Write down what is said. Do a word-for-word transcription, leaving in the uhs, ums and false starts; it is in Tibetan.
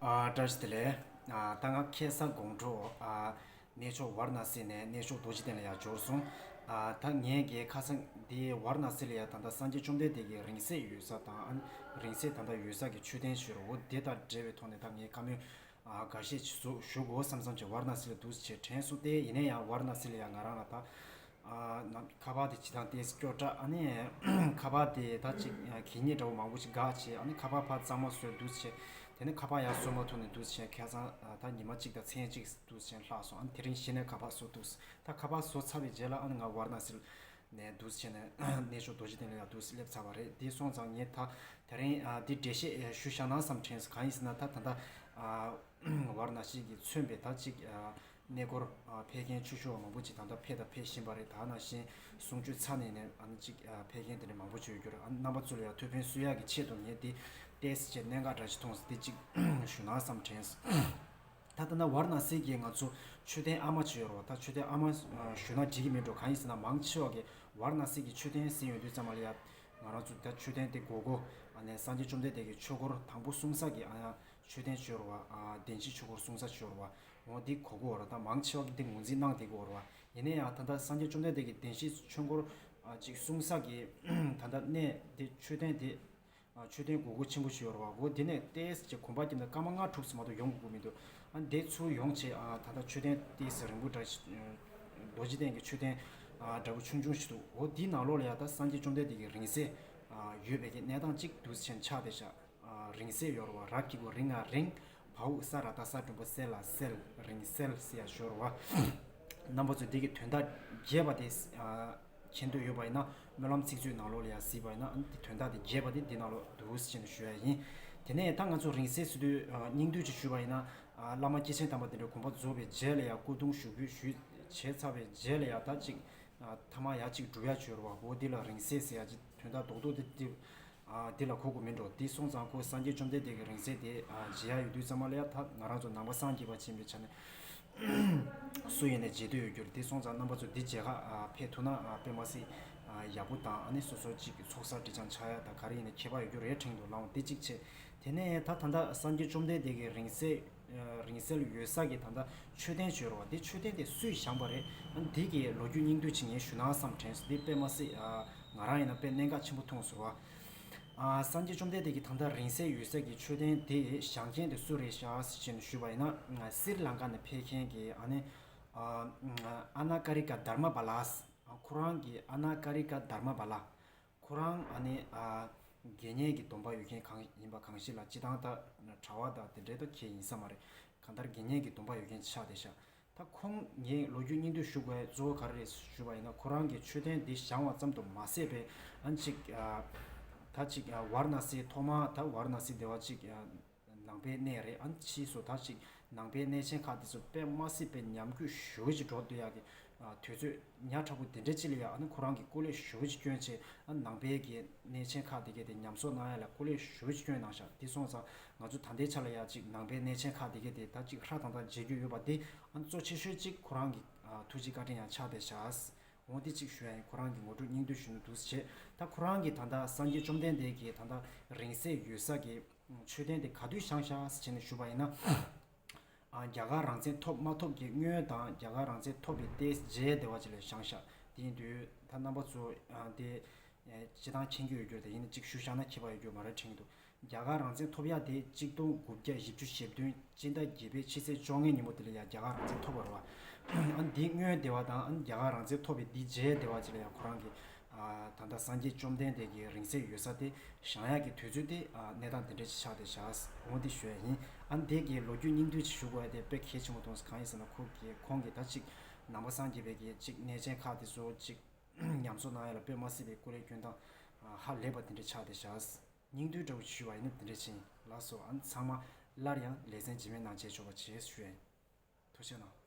ཨ། བཀྲ་ཤིས་བདེ་ལེགས། ཨ། ད་ང་ཁ་སང་དགོང་དྲོ། ཨ། གནས་མཆོག་ཝཱ་ར་ཎ་སི་ནས་གནས་མཆོག་རྡོ་རྗེ་གདན་ལ་ཡར་འབྱོར་སོང་། ཨ། ད་ངས་ཀྱི་ཁ་སང་འདི་ཝཱ་ར་ཎ་སི་ལ་ཡ་ད་ལྟ་སངས་རྒྱས་བཅོམ་ལྡན་འདས་ཀྱི་རིང་བསྲེལ་ཡོད་ས་དང་། ཨ། རིང་བསྲེལ་ད་ལྟ་ཡོད་ས་གི་མཆོད་རྟེན་ཞིག་རེད། འོ་དེ་དང་འབྲེལ་བའི་ཐོག་ནས་ད་ངས་བཀའ་མོལ། ཨ། འགའ་ཤས་ཞུ་ཞུ་དགོས་བསམ་བསམ་བྱས་ཝཱ་ར་ཎ་སི་ལ་འདུག་སེ་བྱས་དྲན་སོང་སྟེ། ཡིན་ན་ཡང་ཝཱ་ར་ཎ་སི་ལ་ཡ་ང་རང་ལ་ད། ཨ། ནམ་ཁ་པར་དེ་སྤྱིར་བཏང་ཏོག་ཙམ་སྐྱོ་དྲགས། ཨ་ནི་ཁ་པར་དེ་ད་ཅིག་གད་སྙིགས་འདྲ་བོ་མང་པོ་ཅིག་འགག་བྱས། ཨ་ནི་ཁ་པར་ཕར་གཙང་མ་བཟོས་འདུག་སེ་བྱས། དེ་ནས་ཁ་པར་ཡར་བཟོ་མ་ཐུབ་ནས་འདུག་སེ་བྱས། ཁ་སང་ད་ཉི་མ་གཅིག་དང་མཚན་གཅིག་འདུག་སེ་བྱས་ལྷག་སོང་། ཨ་ནི་དེ་རིང་གཞི་ནས་ཁ་པར་བཟོ་འདུག་སེ། ད་ཁ་པར་བཟོ་ཚར་བའི་རྗེས་ལ་ཨ་ནི་ང་ཝཱ་ར་ཎ་སི་ནས་འདུག་སེ་བྱས་ནས་གནས་མཆོག་རྡོ་རྗེ་གདན་ལ་ཡར་འདུག་སེ་སླེབས་ཚར་བ་རེད། དེ་སོང་ཙང་ངས་ད་དེ་རིང་ཨ་འདི་འགྲེལ་བཤད་ཞུ་བཞག་ན་བསམ་དྲན་སོང་། གང་ཡིན་ཟེར་ན་ད་ད་ལྟ་ཨ་ཝཱ་ར་ཎ་སི་གི་མཚོན་པའི་ད་ཅིག་ཨ་གནས་སྐོར་ཨ་ཕེབས་མཁན་ཆོས་ཞུ་བ་མང་པོ་ཅིག་ད་ལྟ་ཕེབས་དང་ཕེབས་བཞིན་པ་རེད། ད་ནང་བཞིན་གསུང་ཆོས་ཚར་ནས་ནས་ཨ་ནི་ཅིག་ཨ་ཕེབས་མཁན་དེ་འདྲ་མང་པོ་ཅིག་ཡོད་རྒྱུ་རེད། ཨ་རྣམ་པ་ཚོ་ལ་ཡང་ཐུགས་ཕན་གསོས་ཡག་གི་ཆེད་དུ་ངས་འདི་ཏོག་ཙམ་ཅིག་གནད་འགག་འདྲ་ཞིག་མཐོང་སོང་། འདི་ཅིག་ཞུ་ན་བསམ་དྲན་སོང་། ད་ལྟ་ན་ཝཱ་ར་ཎ་སི་གི་ང་ཚོ་མཆོད་རྟེན་ཨ་མ་ཅིག་ཡོད་རེད་བ། ད་མཆོད་རྟེན་ཨ་མ་ཨ་ཞུ་ན་འགྲིག་གི་མིན་འགྲོ། གང་ཡིན་ཟེར་ན་མང་ཆེ་བ་གི་ཝཱ་ར་ཎ་སི་གི་མཆོད་རྟེན་ཟེར་ཡོང་དུས་ཙམ་པ་ལ་ཡ་ང་རང་ཚོ་ད་མཆོད་རྟེན་དེ་སྒོར་སྒོར་ཨ་ནས་སངས་རྒྱས་བཅོམ་ལྡན་འདས་ཀྱི་ཆོས་འཁོར་དང་པོ་གསུང་ས་གི་ཨ་ཡ་མཆོད་རྟེན་ཅིག་ཡོད་རེད་བ། ཨ་བདེན་བཞིའི་ཆོས་འཁོར་གསུང་ས་ཅིག་ཡོད་རེད་བ། འོ་འདི་གོ་གི་ཡོད་རེད། ད་མང་ཆེ་བ་གི་འདི་ངོས་འཛིན་གནང་བསྡད་ཀྱི་ཡོད་རེད་བ། ཡིན་ན་ཡང་ད་ལྟ་སངས་རྒྱས་བཅོམ་ལྡན་འདས་ཀྱི་བདེན་བཞིའི་ཆོས་འཁོར་ཨ་ཅིག་གསུང་ས་གི་ད་ལྟ་གནས་དེ་མཆོད་རྟེན་དེ། ཨ་མཆོད་རྟེན་སྒོར་སྒོར་ཆེན་པོ་ཞིག་ཡོད་རེད་བ། འོ་དེ་ནས་ཏོག་ཙམ་ཅིག་གོམ་པ་བརྒྱབ་ནས་སྐར་མ་ལྔ་དྲུག་ཙམ་མ་གཏོགས་ཡོང་དགོས་ཀྱི་མི་འདུག་ཨ་འདི་ཚུར་ཡོང་བྱས་ཨ་ད་ལྟ་མཆོད་རྟེན་ཏོག་ཙམ་རིང་པོ་འདྲ་ཞིག་རྡོ་རྗེ་གདན་གྱི་མཆོད་རྟེན་ཨ་འདྲ་པོ་ཆུང་ཆུང་ཞིག་འདུག་འོ་དེའི་ནང་ལོགས་ལ་ཡ་ད་སངས་རྒྱས་བཅོམ་ལྡན་འདས་ཀྱི་རིང་བསྲེལ་ཨ་ཡོད་པའི་གི་གནས་སྟངས་ཅིག་འདུག་སེ་ཆགས་བསྡད་ཤག་ཨ་རིང་བསྲེལ་ཡོད་རེད་བ། ར་གི་གུ་རི་ང་རིང་། བའོ་ས་ར་བཏགས་ས་འགྲེང་བུ་བསྲེ་ལ་བསྲེལ། རིང་བསྲེལ་ཟེར་ཡ་ཞིག་ཡོད་རེད་བ། རྣམ་པ་ཚོས་འདི་གི་དོན་དག་རྒྱས་པ་དེ་ཨ་མཁྱེན་འདོད་ཡོད་པ་ཡིན་ན་སྨོན་ལམ་ཚིག་མཛོད་ནང་ལོགས་ལ་ཡ་གཟིགས་པ་ཡིན་ན་ཨ་ནི་དེ་དོན་དག་དེ་རྒྱས་པ་དེ་འདི་ནང་ལོགས་འདུག་ཟེར་ནས་ཞུ་ཡ་ཡིན། དེ་ནས་ད་ང་ཚོ་རིང་བསྲེལ་ཟེར་དུས་ཨ་སྙིང་བསྡུས་ཅིག་ཞུས་པ་ཡིན་ན་ཨ་བླ་མ་སྐྱེས་ཆེན་དམ་པ་དེ་འདྲའི་དགོངས་པ་རྫོགས་པའི་རྗེས་ལ་ཡ་སྐུ་གདུང་ཞུགས་འབུལ་ཞུས་བྱས་ཚར་བའི་རྗེས་ལ་ཡ་ད་ཅིག་ཨ་ཐ་མ་ཡ་ཅིག་སྒྲུབ་ཡ་ཅིག་ཡོད་རེད་བ། འོ་འདི་ལ་རིང་བསྲེལ་ཟེར་ཡ་ཅིག་དོན་དག་རྡོག་རྡོག་དེ་དེ་ཨ་འདི་ལ་གོ་དགོས་མིན་འགྲོ། འདི་སོང་ཙང་ཁོ་སངས་རྒྱས་བཅོམ་ལྡན་འདས་ཀྱི་རིང་བསྲེལ་དེ་ཨ་མཇལ་ཡ་ཡོད་དུས་ཙམ་པ་ལ་ཡ་ད་ང་རང་ཚོ་ནང་པ་སངས་རྒྱས་པ་ཅིག་ཡིན་པའི་ཆ་ནས་སུ་ཡིན་ནའི་མཇལ་འདོད་ཡོད་རྒྱུ་རེད། འདི་སོང་ཙང་རྣམ་པ་ཚོ་འདི་མཇལ་ཁ་ཨ་ཕེབས་ཐུབ་ན་ཨ་དཔེ་མ་སྲིད་ཨ་ཡག་པོ་དང་། ཨ་ནི་སོ་སོ་གཅིག་གི་ཚོགས་བསགས་སྒྲིབ་སྦྱང་ཆགས་ཡ་དང་ག་རེ་ཡིན་ནའི་ཁྱད་པར་ཡོད་རྒྱུ་རེད་དྲན་འདུག་ལགས། འོ་འདི་གཅིག་བྱས། དེ་ནས་ད་ད་ལྟ་སངས་རྒྱས་བཅོམ་ལྡན་འདས་ཀྱི་རིང་བསྲེལ་ཨ་རིང་བསྲེལ་ཡོད་ས་གི་ད་ལྟ་མཆོད་རྟེན་ཅིག་ཡོད་རེད་བ། འདི་མཆོད་རྟེན་དེ་སུས་བཞེངས་པ་རེད། ཨ་ནི་འདི་གི་ལོ་རྒྱུས་སྙིང་བསྡུས་ཅིག་ངས་ཞུ་ན་བསམ་དྲན་སོང་། འདི་དཔེ་མ་སྲིད་ཨ་ང་རང་ཡིན་ན་དཔེ་གནད་འགག་ཆེན་པོ་མཐོང་སོང་བ། ཨ་སངས་རྒྱས་བཅོམ་ལྡན་འདས་ཀྱི་ད་ལྟ་རིང་བསྲེལ་ཡོད་ས་གི་མཆོད་རྟེན་དེ་བཞེངས་མཁན་དེ་སུ་རེད་ཤག་ཟེར་ནས་ཞུས་པ་ཡིན་ན་སི་རི་ལང་ཀ་ནས་ཕེབས་མཁན་གྱི་ཨ་ནི་ཨ་ཨ་ན་ཀ་རི་ཀ་དྷརྨ་པཱ་ལ། ཁོ་རང་གི་ཨ་ན་ཀ་རི་ཀ་དྷརྨ་པཱ་ལ། ཁོ་རང་ཨ་ནི་ཨ་དགེ་བསྙེན་གྱི་སྡོམ་པ་ཡོད་མཁན་གང་ཡིན་པ་གང་ཞིག་ལ་སྤྱིར་བཏང་ད་གྲྭ་པ་དང་དེ་འདྲའི་ད་ཁྱེད་ཡིན་ས་མ་རེད། གང་ལྟར་དགེ་བསྙེན་གྱི་སྡོམ་པ་ཡོད་མཁན་ཆགས་བསྡད་ཤག་ད་ཁོང་ངས་ལོ་རྒྱུས་སྙིང་བསྡུས་ཞུ་དགོས་གཙོ་བོ་ག་རེ་རེད་ཞུ་བ་ཡིན་ན། ཁོ་རང་གིས་མཆོད་རྟེན་འདི་བཞེངས་པ་ཙམ་དུ་མ་ཟད་པའི་ཨ་ནི་ཅིག་ཨ་ད་ཅིག་ཨ་ཝཱ་ར་ཎ་སི་ཐོག་མ་ད་ཝཱ་ར་ཎ་སི་དེ་བ་ཅིག་ཨ་ནང་པའི་གནས་རེད། ཨ་ནི་ཕྱིས་སུ་ད་ཅིག་ནང་པའི་གནས་ཆེན་ཁག་དེ་ཚོ་དཔེ་མ་སྲིད་པའི་ཉམས་རྒུད་ཞེ་པོ་ཅིག་འགྲོ་སྡོད་ཡག་གི་ཨ་དུས་ཚོད་ཉག་ཕྲ་པོ་དེ་འདྲ་ཅིག་ལ་ཡ་ཨ་ནི་ཁོ་རང་གིས་སྐུ་ལས་ཞེ་པོ་ཅིག་བསྐྱོན་བྱས། ཨ་ནི་ནང་པའི་གི་གནས་ཆེན་ཁག་དེ་གའི་དེ་ཉམས་གསོ་གནང་ཡ་ལ་སྐུ་ལས་ཞེ་པོ་ཅིག་བསྐྱོན་གནང་ཤག་དེ་སོང་ཙང་ང་ཚོ་ད་ལྟའི་ཆ་ལ་ཡ་ཅིག་ནང་པའི་གནས་ཆེན་ཁག་དེ་གའི་དེ་ད་ཅིག་ཧྲ་ཐང་ཐང་མཇལ་རྒྱུ་ཡོད་པ་དེ་ཨ་ནི་གཙོ་ཆེ་ཤོས་ཅིག་ཁོ་རང་གི་ཨ་ཐུགས་རྗེ་བཀའ་དྲིན་ཡང་ཆགས་བསྡད་ཤག་འོ་འདི་གཅིག་ཞུ་ཡ་ཡིན། ཁོ་རང་གི་ངོ་སྤྲོད་སྙིང་བསྡུས་ཞུ་ན་འདུག་ཟེར་བྱས། ད་ཁོ་རང་གི་ད་ལྟ་སངས་རྒྱས་བཅོམ་ལྡན་འདས་ཀྱི་ད་ལྟ་རིང་བསྲེལ་ཡོད་ས་གི་མཆོད་རྟེན་དེ་ག་དུས་བཞེངས་ཤག་ཟེར་བྱས་ནས་ཞུ་བ་ཡིན་ན། ཨ་རྒྱ་གར་རང་བཙན་ཐོབ་མ་ཐོབ་ཀྱི་སྔོན་དང་རྒྱ་གར་རང་བཙན་ཐོབ་པའི་ཏོག་ཙམ་རྗེས་དེ་བ་ཅིག་ལ་བཞེངས་ཤག་དེ་ཡིན་དུས་ད་རྣམ་པ་ཚོ་ཨ་དེ་ཨེ་སྤྱིར་བཏང་མཁྱེན་གྱི་ཡོད་རྒྱུ་རེད། ཡིན་ན་གཅིག་ཞུ་བཞག་ན་ཁྱད་པར་ཡོད་རྒྱུ་མ་རེད་དྲན་གྱི་འདུག་རྒྱ་གར་རང་བཙན་ཐོབ་ཡ་དེ་གཅིག་སྟོང་དགུ་བརྒྱ་བཞི་བཅུ་ཞེ་བདུན་སྤྱི་ཟླ་བརྒྱད་པའི་ཕྱི་ཚེས་བཅོ་ལྔའི་ཉིན་མོ་དེ་ལ་ཡ་རྒྱ་གར་རང་བཙན་ཐོབ་པ་རེད་བ། ཨ་ནི་དེའི་སྔོན་དེ་བ་དང་ཨ་ནི་རྒྱ་གར་རང་བཙན་ཐོབ་པའི་དེའི་རྗེས་དེ་བ་ཅིག་ལ་ཡ་ཁོ་རང་གི་ཨ་ད་ལྟ་སངས་རྒྱས་བཅོམ་ལྡན་འདས་ཀྱི་རིང་བསྲེལ་ཡོད་ས་དེ་བཞེངས་ཡག་གི་དུས་ཚོད་དེ་ཨ་གནས་སྟངས་དེ་འདྲ་ཅིག་ཆགས་བསྡད་ཤག་འོ་འདི་ཞུ་ཡ་ཡིན། ཨ་ནི་དེ་གི་ལོ་རྒྱུས་སྙིང་བསྡུས་ཅིག་ཞུ་དགོས་ཡ་དེ་དཔེ་གལ་ཆེན་པོ་མཐོང་སོང་། གང་ཡིན་ཟེར་ན་ཁོ་གི་ཁོང་གིས་ད་ཅིག་ནང་པ་སངས་རྒྱས་པའི་གི་ཅིག་གནས་ཆེན་ཁག་དེ་ཚོ་ཅིག་ཉམས་གསོ་གནང་ཡ་ལ་དཔེ་མ་སྲིད་པའི་སྐུ་ལས་སྐྱོན་སྟངས་ཧ་ལས་པ་དེ་འདྲ་ཆགས་བསྡད་ཤག་སྙིང་བསྡུས་འདྲ་བོ་ཞུས་པ་ཡིན་ན་དེ་འདྲ་ཕྱིན་ལགས་སོ། ཨ་ནི་ཚང་མ་སླར་ཡང་ལེ་ཚན་རྗེས་མའི་ནང་མཇལ་ཆོག་པ་བྱེད་ཞུ་ཡ་ཡིན། ཐུགས་རྗེ་གནང་།